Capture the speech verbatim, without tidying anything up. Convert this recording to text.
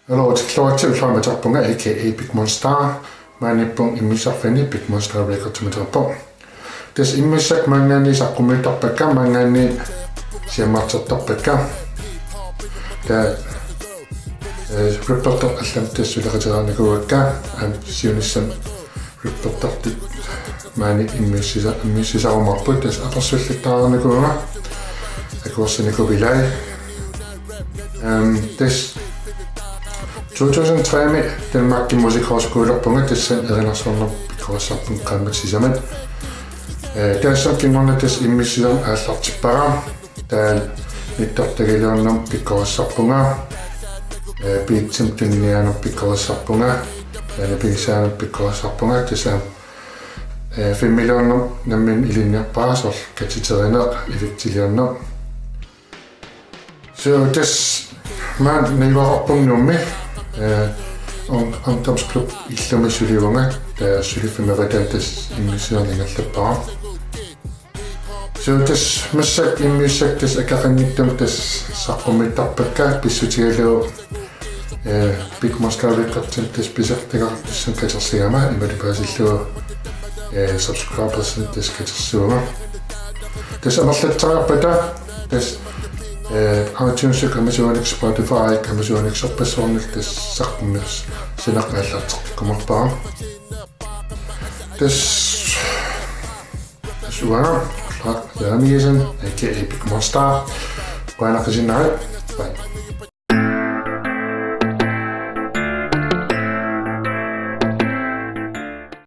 Hello, tikilluaritsi, ullumi ateqarpunga A K A Big Monstarr. Maaniippunga immiussisarfimmi Big Monstarr Records-imut ateqarpoq. Tassa immiussisakka maanngaanniit saqqummiuttarpakka, maanngaanniit siammartertarpakka. Taava, eh, rappertartut allamut tassa suleqatereernikuuakka, aamma siunissami rappertartut maani immiussisa-, immiussisarumaarput, tassa apersullattaarnikuuvunga akuersinikuupput ilai. Ehm, tassa to tusind tre-mi Danmarkimi musikhøjskolerpunga, tassani erinarsornermut pikkorissarpunga qaammatit sisamat. Eh, taassuma kingorna tassa immiussisarneq aallartippara. Taava nittartagaliornermut pikkorissarpunga. Eh, beatsimik tuniniaanermut pikkorissarpunga. Taava nipigisaanermut pikkorissarpunga. Tassa, eh, filmiliornermut nammineq ilinniarpara, soorlu katiterineq, effektiliorneq. So, tassa maani najugaqarpunga Nuummi, eh, ung-, ungdomsklub Illumi sulivunga, taava suliffimmi avataani tassa immiussisarneq ingerlappara. So, tassa massakkut immiussisakka tassa akeqanngitsumik tassa saqqummiuttarpakka, pissutigalugu, eh, Big Monstarr Records-imut tassa pisortaqartussanut katersigama, imaluunniit paasillugu, eh, subscribersinik tassa katersivunga. Tassa amerlatseriarpata tassa, eh, iTunes-ikkut, Amazon-ikkut, Spotify-ikkut, Amazon-ikkut sorpassuarnik tassa saqqummiussineq aallarteqqikkumaarpara. Tassa, tassa uanga, Ulrik Jeremiassen, A K A Big Monstarr. Qujanaq isiginnarit. Bye.